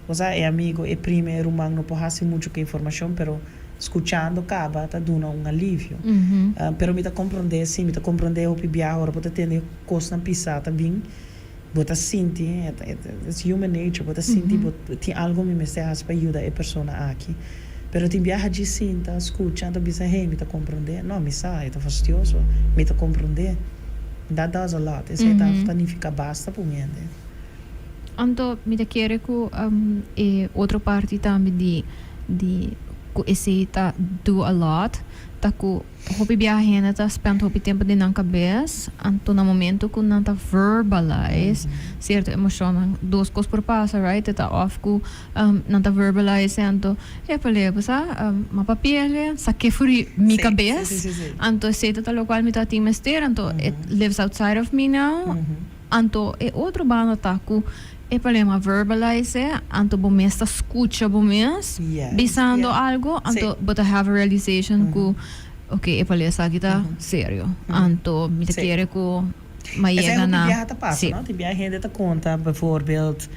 bo sa, e amigo, e prima, e ruman no por hasi mucho ku e informashon, pero skuchando kaba ta duna un alivio. Pero mi ta komprondé, sí, mi ta komprondé hopi biaha ora bo ta tende kosnan pisá ta bin, bo ta sinti, it's human nature, bo ta sinti bo tin algo mi mester hasi pa yuda e persona aki. Pero tin biaha djis sinta, scucha, anto bisa, hey, mi ta comprende. No, mi sa, e ta fastioso. Mi ta comprende. That does a lot. Esei ta ta nifica basta pa un hende. Anto mi ta kere cu e otro parti tambe di di cu esei ta do a lot ta cu Hopi biaha hende ta spend hopi tempu den nan kabes, anto na momento ku nan ta verbalize sierto emoshonnan, dos kos por pasa, right? E ta òf ku nan ta verbalize anto epale bo sa m'a papiele sak'é for di mi kabes, anto esei ta ta lokual mi ta tin mester, anto it lives outside of me now, anto e otro banda ta ku epale m'a verbalize anto bo mes ta skucha bo mes bisando algo anto bo ta have a realization ku ok epale esaki ta serio anto mi ta kere ku m'a yega na Esei hopi biaha ta pasa no tin biaha hende ta konta bijvoorbeeld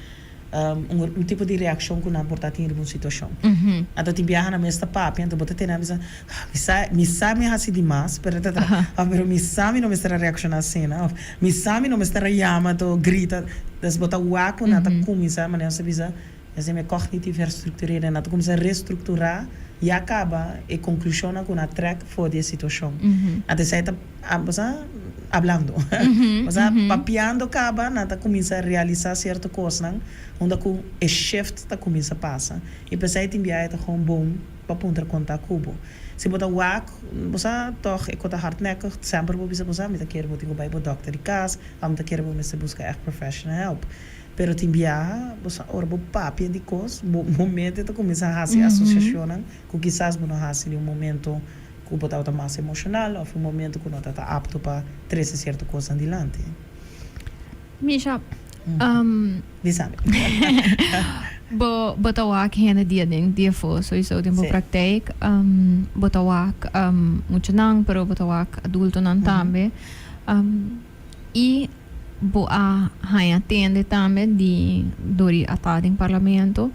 un tipo di reakshon ku nan por ta tin riba un situashon anto tin biaha nan mes ta papia anto bo ta tene nan bisa mi sa mi sa mi a hasi dimas pero ta ta of pero mi sa mi no mester a reakshona asina of mi sa mi no mester a yama anto grita dus bo ta wak ku nan ta kuminsá manera nos ta bisa esei mi cognitief herstructureren nan ta kuminsá restrukturá ya kaba e konklushonnan ku nan a trèk for di e situashon anto esei ta bo sa hablando bo sa papiando kaba nan ta kuminsá realisá sierto kosnan unda ku e shift ta kuminsá pasa i p'esei tin biaha e ta gewoon bon pa puntra kon ta ku bo. Si bo ta wak, bo sa tòg e ko ta hardnekkig, semper bo bisa bo sa mi ta kere bo tin ku bai bo dòkter di kas, òf mi ta kere bo mester buska ègt professional help. Pero tin biaha, bo sa ora bo papia di kos, bo bo mente ta kuminsá hasi asosiashonnan ku kisas bo no hasi den un momento ku bo tabata mas emoshonal òf un momento ku no tabata apto pa trese sierto kosnan dilanti. Misha, Bisa mi. Bo ta wak hende dia den dia afó, sowieso den bo praktijk. Bo ta wak muchanan, pero bo ta wak adultonan tambe. I bo a haña tende tambe di dor di a ta den parlamento,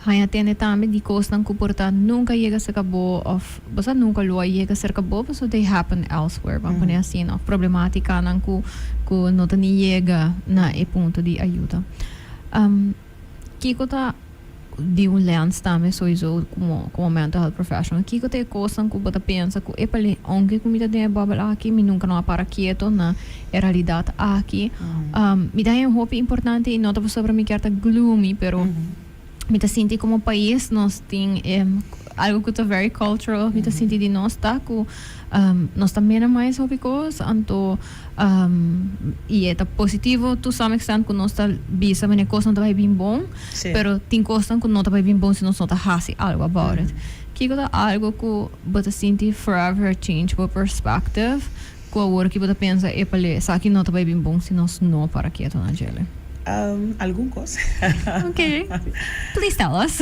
haña tende tambe di kosnan ku por ta nunka yega serka bo òf bo sa nunka lo a yega serka bo pasobra they happen elsewhere, ban pone asina, òf problemátikanan ku ku no ta ni yega na e punto di ayuda. Kiko ta di un lens tambe soiso como como mental health professional? Kiko ta e cosnan cu bo ta pensa cu epale aunke cu mi ta den e bubble aki mi nunca no a para keto na e realidad aki? Mi ta haña hopi importante y no ta pasobra mi kier ta gloomy pero mi ta sinti como pais nos tin e algo cu ta very cultural mi ta sinti di nos ta cu nos ta minimize hopi cos anto Y e ta positivo to some extent cu nos ta bisa wanneer cosnan ta bay bin bon, pero tin cosnan cu no ta bay bin bon si nos no ta haci algo about it. Kico ta algo cu bo ta sinti forever change bo perspective cu awor ki bo ta pensa epale esaki no ta bay bin bon si nos no para keto na djele? Algun cos. Ok, please tell us.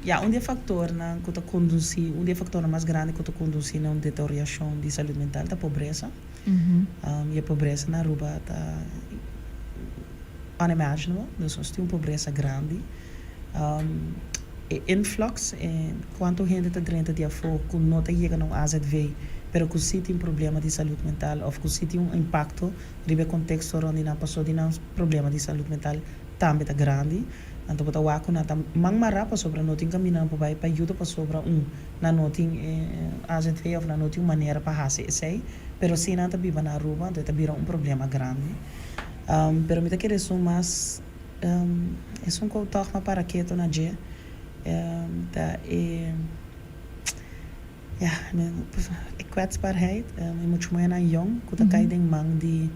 Ya, un di e faktornan ku ta kondusí, un di e faktornan mas grandi ku ta kondusí na un deteriorashon di salud mental ta pobresa. I e pobresa na Aruba ta unimaginable, dus nos tin un pobresa grandi. E influx, e kuantu hende ta drenta di afó ku no ta yega na un AZV, pero ku sí tin problema di salud mental òf ku sí tin un impakto riba e konteksto rònt di nan pasó di nan problema di salud mental tambe ta grandi. Anto bo ta wak ku nan ta man mará pasobra no tin kaminda nan por bai pa yuda pasobra un nan no tin azv òf nan no tin un manera pa hasi esei, pero si nan ta biba na Aruba anto e ta bira un problema grandi. Pero mi ta kere esun mas esun ku tòg m'a para ketu na dje ta e ya e kwetsbaarheid, e muchu muhernan yòn ku ta kai den man di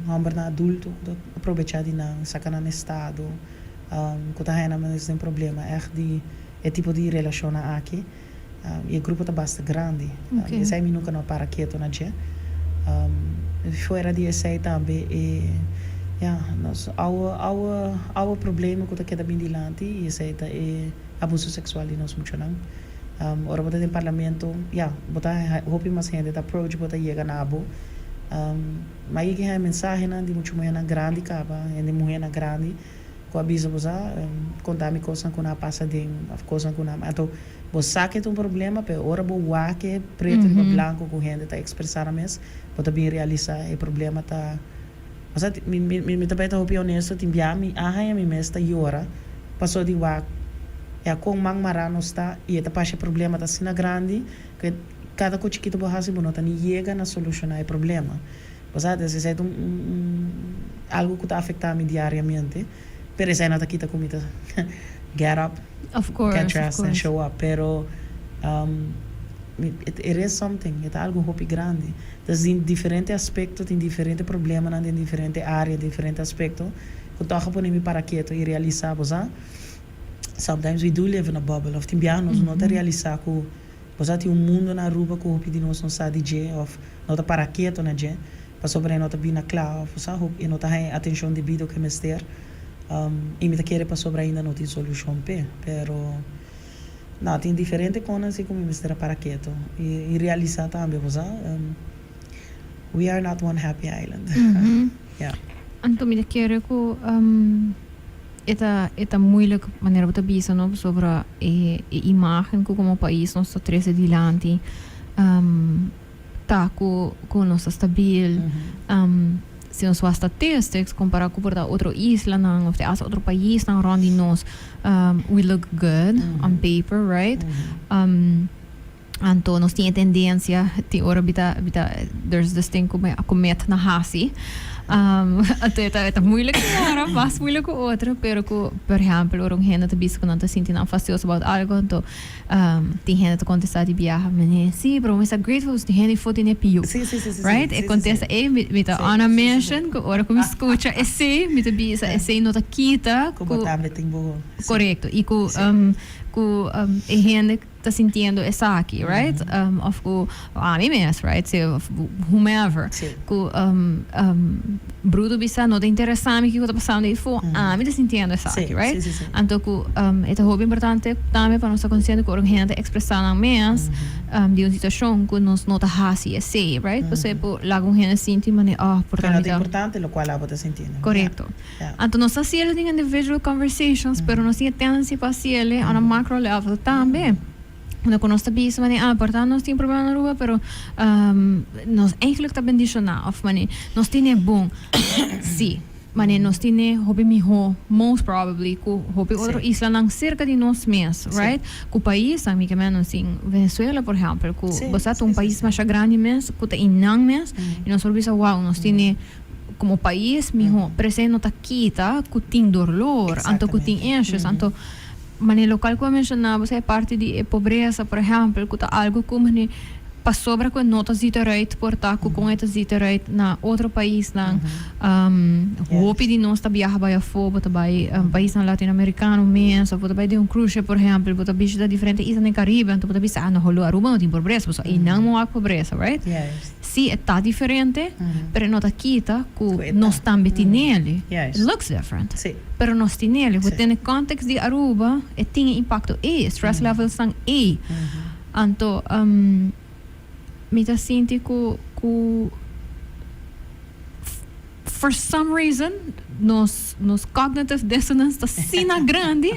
Hòmbernan adulto ku ta aprovechá di nan, saka nan estado, ku ta haña nan mes den problema ègt di e tipo di relashonnan aki. I e grupo ta basta grandi. Esei mi nunka no a para ketu na dje. Fuera di esei tambe e, ya, nos awe, awe, awe problema ku ta keda bin dilanti i esei ta e abuso seksual di nos muchanan. Ora bo ta den parlamento, ya, bo ta hopi mas hende ta approach bo, ta yega na bo. Ma yega haña mensahenan di mucha muhernan grandi kaba, hende muhernan grandi ku a bisa bo sa, konta mi kosnan ku nan a pasa den òf kosnan ku nan. Anto bo sa ke ta un problema, pero ora bo wak e pretu riba blanku ku hende ta ekspresá nan mes, bo ta bin realisá e problema ta. Osea, mi mi ta bai ta hopi honesto, tin bia mi a haña mi mes ta yora paso di wak ya kon man mará nos ta i e ta pasha e problema ta asina grandi ku e kada ku chikito bo hasi bo no ta ni yega na solushoná e problema. Osea, des esei ta un un algu ku ta afektá mi diariamente, pero esei no ta kita ku mi ta get up, Of course, get of dressed and course. show up, pero it is something, e ta algu hopi grandi. Dus den diferente aspekto tin diferente problemanan den diferente área, diferente aspekto ku tòg a pone mi para ketu i realisá bo sa sometimes we do live in a bubble òf tin biaha nos no ta realisá ku bo sa tin un mundo na Aruba ku hopi di nos no sa di dje òf no ta para ketu na dje pasobra e no ta bina kla òf bo sa hopi e no ta haña e atenshon debido ku e mester i mi ta kere pasobra ainda no tin solushon p'e pero. No, tin diferente konan si ku mi mester a para ketu i realisá tambe, bo sa, we are not one happy island. Ya. Anto mi ta kere ku e ta e ta moeilijk manera bo ta bisa no pasobra e e imagen ku komo pais nos ta trese dilanti ta ku ku nos ta stabil si nos wak statistics kompara ku por ta otro islanan of te hasta otro paisnan rond di nos we look good on paper right anto nos tin e tendencia tin ora bi ta bi ta there's this thing ku mi a commit na hasi anto e ta e ta moeilijk tin ora mas moeilijk ku otro pero ku por ehempel ora un hende ta bisa ku nan ta sinti nan fastioso about algo anto Tin hende ta kontestá di biaha, Meneer, sí, pero mi sta grateful pasobra tin hende for tene pió. Sí, sí, sí, sí, Right? sí, E sí, kontesta sí. ei, mi, mi ta Sí, on a sí, sí, sí. mission, ku ora ku mi skucha esei, mi ta bisa esei no ta kita Ku bo ku tambe tin bo, sí. Korekto. I ku, Sí. ku e hende. Ta sintiendo esaki, right? Of ku ami mes, right? Si, of whomever. Ku bruto bisa no ta interesa mi kiko ta pasando ei-fo, ami ta sintiendo esaki, right? Anto ku e ta hopi importante tambe pa nos ta konsiente ku ora un hende ta ekspresá nan mes di un situashon ku nos no ta hasi esei, right? Pasobra e por laga un hende sinti manera, oh, por ta Pero mi ta ta. Importante lokual abo ta sintiendo. Korekto. Anto nos ta hasiel den individual conversations, pero nos tin e tendency pa hasiel on a macro level tambe. Unda cu nos ta bisa mane, ah, por ta nos tin problema na Aruba, pero nos eigenlijk ta bendiciona, of mane, nos tine bon. Si, mane, nos tine hopi miho, most probably, cu hopi otro islanan cerca di nos mes, right? Cu paisnan, mi ke men nos tin Venezuela, por ehempel, cu bo sa ta un pais masha grandi mes, cu ta inan mes, y nos por bisa, wow, nos tine como pais miho, pero esey no ta kita cu tin dolor, anto cu tin issues, anto mane local cu a menciona bo sa e parti di e pobreza, por ehempel, cu ta algo cu mane pasobra cu e no ta ziet eruit por ta cu con e ta ziet eruit na otro paisnan. Hopi di nos ta biaha bay afo, bo ta bay paisnan latinoamericano mes, of bo ta bay den un cruise ship, por ehempel, bo ta bishita diferente isla den Caribe, anto bo ta bisa, ah no, holo Aruba no tin pobreza, pasobra eynan no wak pobreza, right? Sí, e ta diferente, pero e no ta kita ku nos tambe tin'el. It looks different, pero nos tin'el. Ku den e context di Aruba, e tin e impacto ei, e stress levelsnan ei. Anto, mi ta sinti ku ku for some reason nos nos cognitive dissonance ta asina grandi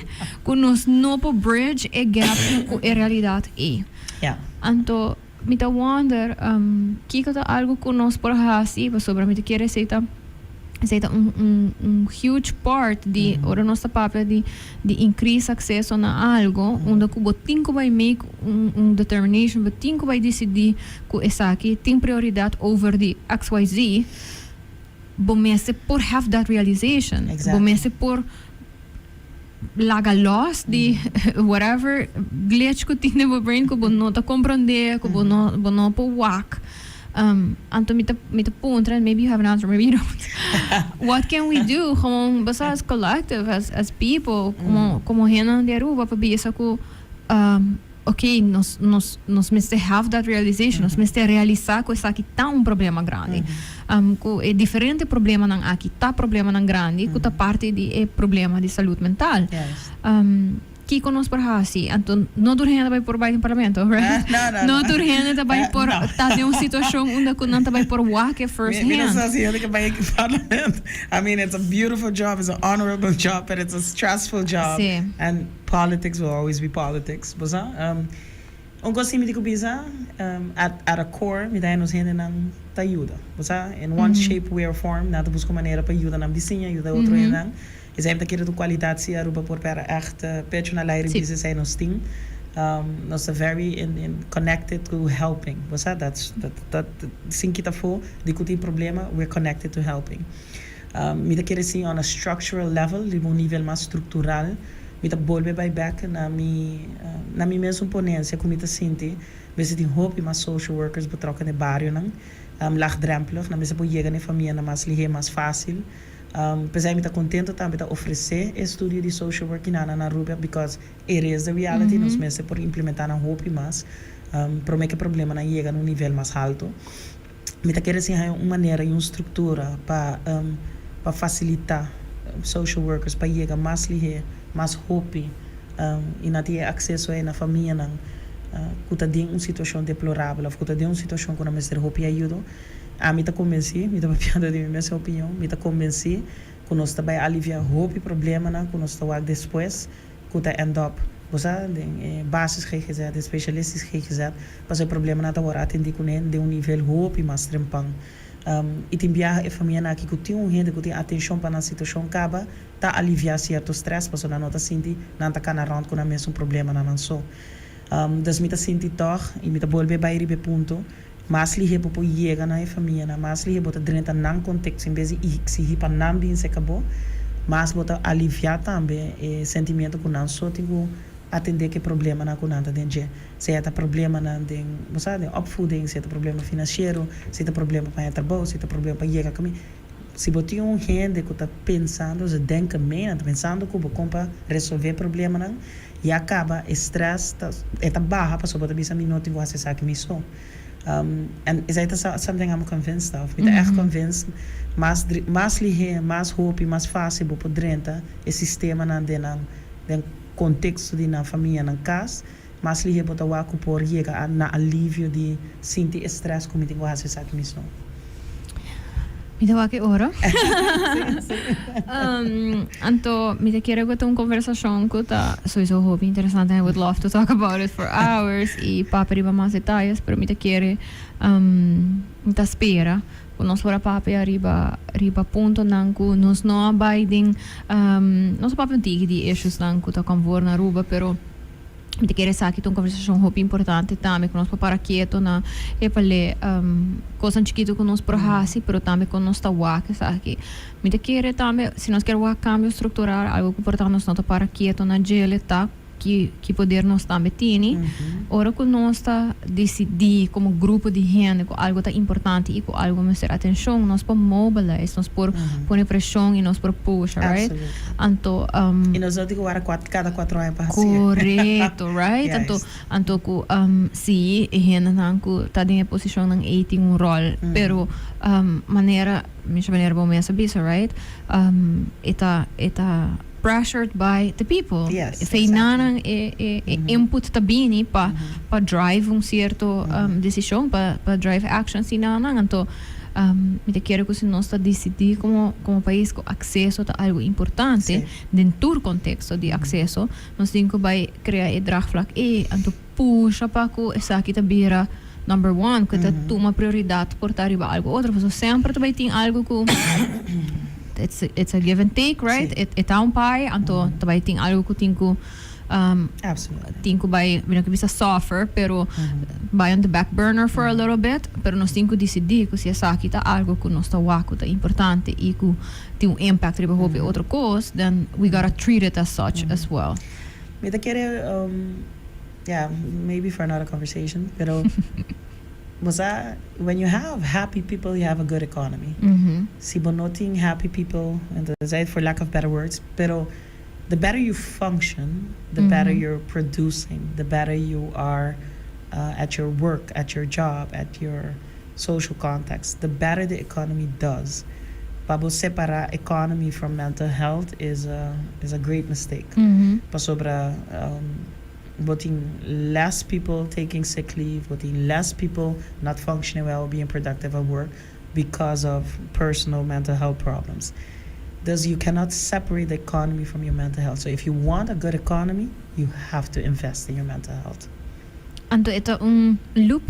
ku nos no por bridge e gap ku e realidad ei. Anto. Mi ta wonder kiko ta algo ku nos por hasi pasobra mi ta kere esei ta esei ta un un un huge part di ora nos ta papia di di increase acceso na algo unda ku bo tin ku bai make un un determination, bo tin ku bai disidi ku esaki tin prioridad over di xyz, bo mester por have that realization, bo mester por laga los di whatever glitch ku tin den bo brain ku bo no ta komprondé, ku bo no bo no por wak. Anto mi ta mi ta puntra, and maybe you have an answer, maybe you don't. What can we do gewoon basa as collective, as as people, komo komo hendenan di Aruba pa bisa ku ok nos nos nos mester have that realization, nos mester realisa ku esaki ta un problema grandi. Ku e diferente problemanan aki ta problemanan grandi ku ta parti di e problema di salud mental. Kiko nos por hasi? Anto no tur hende ta bai por bai den parlamento, right? No tur hende ta bai por ta den un situashon unda ku nan ta bai por wak e first hand. Mi no sa si hende ke bai parlamento. I mean, it's a beautiful job, it's an honorable job, but it's a stressful job. And politics will always be politics, bo sa. Un kos si mi tin ku bisa, at a core mi ta haña nos hendenan ta yuda, bo sa. In one shape, way or form, nan ta buska un manera pa yuda nan bisiña, yuda otro hendenan. Esei mi ta kere ta un kualidat si Aruba por pera ègt pecho na laire bisa esei nos tin. Nos ta very connected to helping, bo sa. That's, dat, sin kita afó di ku tin problema, we're connected to helping. Mi ta kere si on a structural level, riba un nivel mas structural, mi ta bolbe bai bek na mi na mi mesun ponencia cu mi ta sinti mester tin hopi mas social workers betrokken den barionan, laagdrempelig, nan mester por yega na e famianan mas lihe, mas facil. P'esei mi ta contento tambe ta ofrece e studio di social work kinan na Aruba because it is the reality, nos mester por implementa nan hopi mas prome cu e problemanan yega na un nivel mas halto. Mi ta kere si haña un manera i un struktura pa pa fasilitá social workers pa yega mas lihé, mas hopi i nan tin e akseso ei na famianan ku ta den un situashon deplorabel òf ku ta den un situashon ku nan mester hopi ayudo. Ami ta konbensí, mi ta papiando di mi mes opinion, mi ta konbensí ku nos ta bai aliviá hopi problemanan ku nos ta wak despues ku ta end up, bo sa, den e basis GGZ, den specialistisch GGZ, pasobra e problemanan ta wòrdu atendí kuné den un nivel hopi mas trempan. I tin biaha e famianan aki ku tin un hende ku tin atenshon pa nan situashon kaba ta aliviá sierto strès pasobra nan no ta sinti nan ta kana rònt ku nan mesun problemanan nan so. Dus mi ta sinti tòg, i mi ta bolbe bai riba e punto, mas lihé bo por yega na e famianan, mas lihé bo ta drenta nan konteksto en bes di eksigí pa nan bin serka bo, mas bo ta aliviá tambe e sentimiento ku nan so tin ku atendé ku e problemanan ku nan ta den dje. Sea ta problemanan den, bo sa, den opvoeding, sea ta problema finansiero, sea ta problema pa haña trabou, sea ta problema pa yega kaminda. Si bo tin un hende ku ta pensando, ze denken mee, nan ta pensando ku bo kon pa resolvé problemanan, ya kaba e stress ta e ta baha pasobra bo ta bisa mi no tin ku hasi esaki mi so. En esei ta something I'm convinced of. Mi ta ègt convinced mas mas lihé, mas hopi, mas fásil bo por drenta e sistemanan den nan den konteksto di nan famia, nan kas, mas lihé bo ta wak ku por yega na alivio di sinti e stress ku mi tin ku hasi esaki mi so. Mi ta wak e ora. Anto mi ta kere ku ta un konversashon ku ta sowieso hopi interesante. I would love to talk about it for hours i papia riba mas detayes, pero mi ta kere mi ta spera ku nos por a papia riba riba puntonan ku nos no a bai den nos a papia un tiki di issuesnan ku ta konvor na Aruba, pero mi ta kere esaki ta un konversashon hopi importante tambe ku nos por para keto na e pale kosnan chikitu ku nos por hasi pero tambe kon nos ta wak esaki. Mi ta kere tambe si nos kier wak kambio struktural algu ku por ta nos no ta para keto na djele ta ki ki poder nos tambe tini ora ku nos ta disidí komo grupo di hende ku algu ta importante i ku algu mester atenshon nos por mobilize nos por pone preshon i nos por pusha right anto. I nos no tin ku wara kada cuatro aña pa hacié. Korekto right anto anto ku si e hendenan ku ta den e posishonnan ei tin un ròl pero manera mi manera bo mes a bisa right e ta e ta pressured by the people. Yes, Fei nanan e input ta bini pa drive un cierto decision, pa drive action si nanan. Anto mi ta kere ku si nos ta decidi como pais ku acceso ta algo importante den tur contexto di acceso, nos tin ku bai crea e draagvlak ei, anto pusha pa ku esaki ta bira number one, ku ta tuma prioridad por ta riba algo otro. Pasobra semper ta bai tin algo ku it's a give and take, right? E ta un pie, anto ta bai tin algo ku tin ku tin ku bai, mi no ke bisa suffer, pero bai on the back burner for a little bit, pero nos tin ku disidí ku si esaki ta algo ku nos ta wak ku ta importante i ku tin un impact riba hopi otro kos, then we gotta treat it as such as well. Mi ta kere, yeah, maybe for another conversation, pero bo sa, when you have happy people, you have a good economy. Si bo no tin happy people, entonces, for lack of better words, pero the better you function, the better you're producing, the better you are at your work, at your job, at your social context, the better the economy does. Pa bo separá economy from mental health is a great mistake. Pasobra bo tin less people taking sick leave, bo tin less people not functioning well, being productive at work because of personal mental health problems. Thus, you cannot separate the economy from your mental health. So if you want a good economy, you have to invest in your mental health. Anto e ta un loop.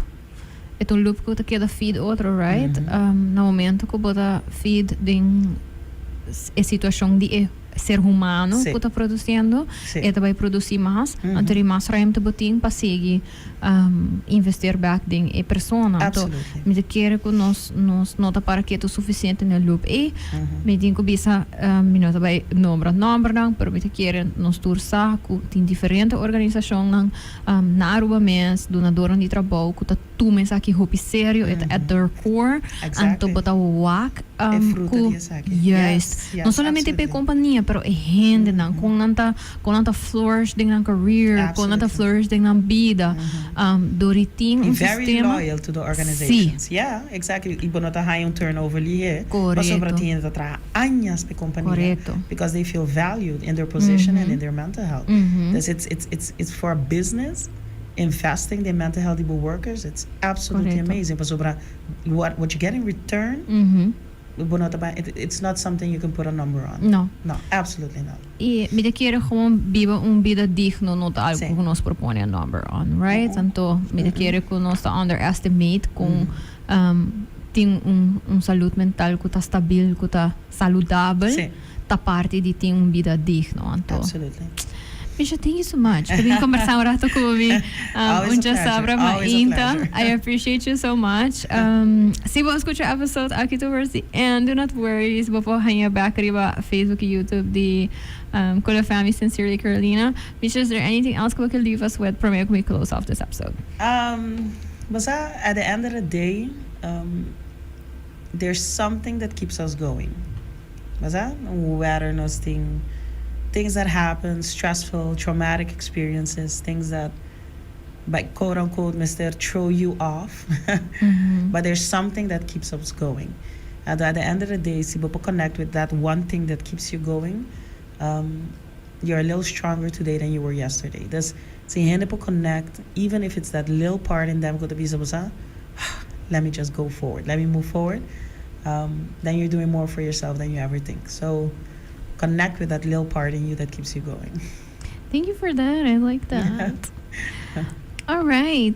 E ta un loop ku ta keda feed otro, right? Na momento ku bo ta feed den e situashon di e ser humano ku ta produsiendo, e ta bai produsí mas. Anto di mas ruimte bo tin pa sigui investeer back den e persona. Anto mi ta kere ku nos no ta para ketu sufisiente na e loop ei. Mi tin ku bisa, mi no ta bai nombra nombernan, pero mi ta kere nos tur sa ku tin diferente organisashonnan na Aruba mes, dunadornan di trabou ku ta tuma esaki hopi serio, e ta at their core. Anto bo ta wak ku juist, no solamente pa e kompania, pero e hendenan, kon nan ta flourish den nan career, kon nan ta flourish den nan bida. Dor di tin un very sistema. Loyal to the organizations. Yeah, exactly. I bo no ta haya un turnover lihé. Pasobra tin hende ta traha añas pa e kompania. Because they feel valued in their position and in their mental health. Dus it's for a business investing in mental health di bo workers, it's absolutely amazing. Pasobra what you get in return, bo no ta bai, it's not something you can put a number on. No. No, absolutely not. I mi ta kere gewoon biba un bida digno no ta algo ku nos por pone a number on, right? Anto mi ta kere ku nos ta underestimate kon tin un salud mental ku ta stabil, ku ta saludabel, ta parti di tin un bida digno. Anto Misha, thank you so much pa bin kombersá un rato ku mi. Always Un a pleasure. djasabra Always a mainta. pleasure. I appreciate you so much. Si bo skucha episode aki towards the end, do not worry. Si bo por haña back riba Facebook i YouTube di Cool FM i Sincerely Carolina. Misha, is there anything else ku bo ke leave us with promé ku mi close off this episode? Bo sa, at the end of the day, There's something that keeps us going. Basa? Whether nos tin things that happen, stressful, traumatic experiences, things that by quote unquote Mr. throw you off. But there's something that keeps us going. And at the end of the day, si bo connect with that one thing that keeps you going, you're a little stronger today than you were yesterday. Dus si hende por connect, even if it's that little part in them, ku ta bisa bo, let me just go forward, let me move forward. Then you're doing more for yourself than you ever think. So connect with that little part in you that keeps you going. Thank you for that. I like that. All right.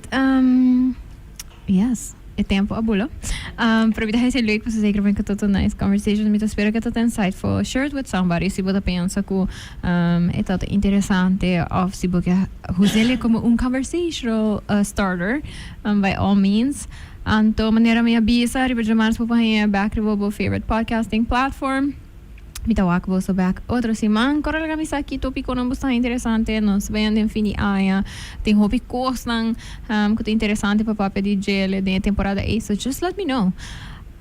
Yes. E tempo a bula. Pero mi ta hasi leuk pa zeker ben ku ta nice conversation. Mi ta spera ku ta insightful. Share it with somebody si bo ta pensa ku e ta interesante of si bo ke us'e komo un conversational starter, by all means. Anto manera mi a bisa riba djamars bo por back riba bo favorite podcasting platform. Mi ta wak boso back otro siman. Kòrda laga mi sa ki tópikonan bo ta interesante. Nos ta den fin di aña. Tin hopi kosnan ku ta interesante pa papia di dje den temporada ei. So just let me know.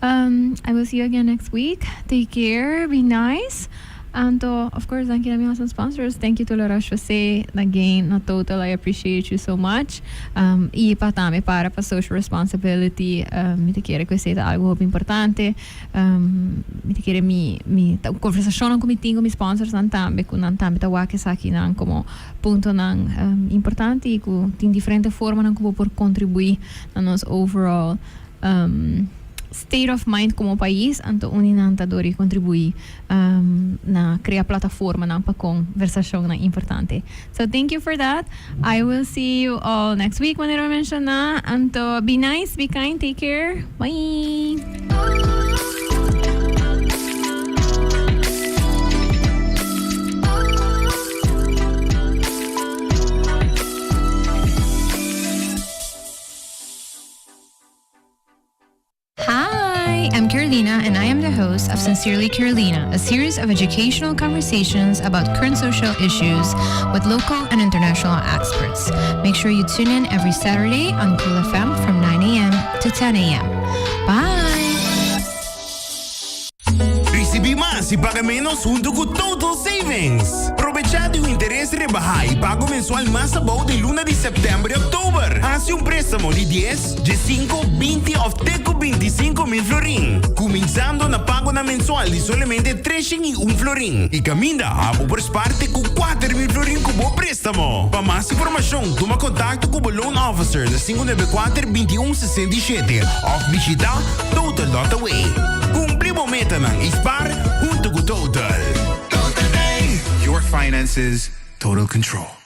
I will see you again next week. Take care. Be nice. And of course, thank you to my awesome sponsors. Thank you to La Roche-Posay. Again, na Total, I appreciate you so much. I pa tambe para pa social responsibility. Mi ta kere ku esei ta algo importante. Mi ta kere mi konversashon ku mi tin ku mi sponsors nan tambe ku nan tambe ta wak esaki nan komo punto nan importante i ku tin diferente forma nan ku bo por kontribuí na nos overall state of mind komo pais anto uni nan ta dor di kontribuí na krea plataforma nan pa konversashon nan importante. So thank you for that. I will see you all next week manera menshoná. Anto be nice, be kind, take care. Bye. Hi, I'm Carolina, and I am the host of Sincerely Carolina, a series of educational conversations about current social issues with local and international experts. Make sure you tune in every Saturday on Cool FM from 9 a.m. to 10 a.m. Bye! Risibí mas i paga menos huntu ku Total Savings. Probechá di un interes rebahá i pago mensual mas abou den luna di sèptèmber i òktober. Hasi un préstamo di 10, 15, 20 òf te ku 25 mil florin, kuminsando na pagonan mensual di solamente 301 florin. I kaminda abo por spar te ku 4 mil florin ku bo préstamo. Pa mas informashon, tuma kontakto ku bo loan officer na 594 21 67 òf bishitá total.aw. Kumpli bo metanan i spar huntu ku Total. Total Day. Your finances, total control.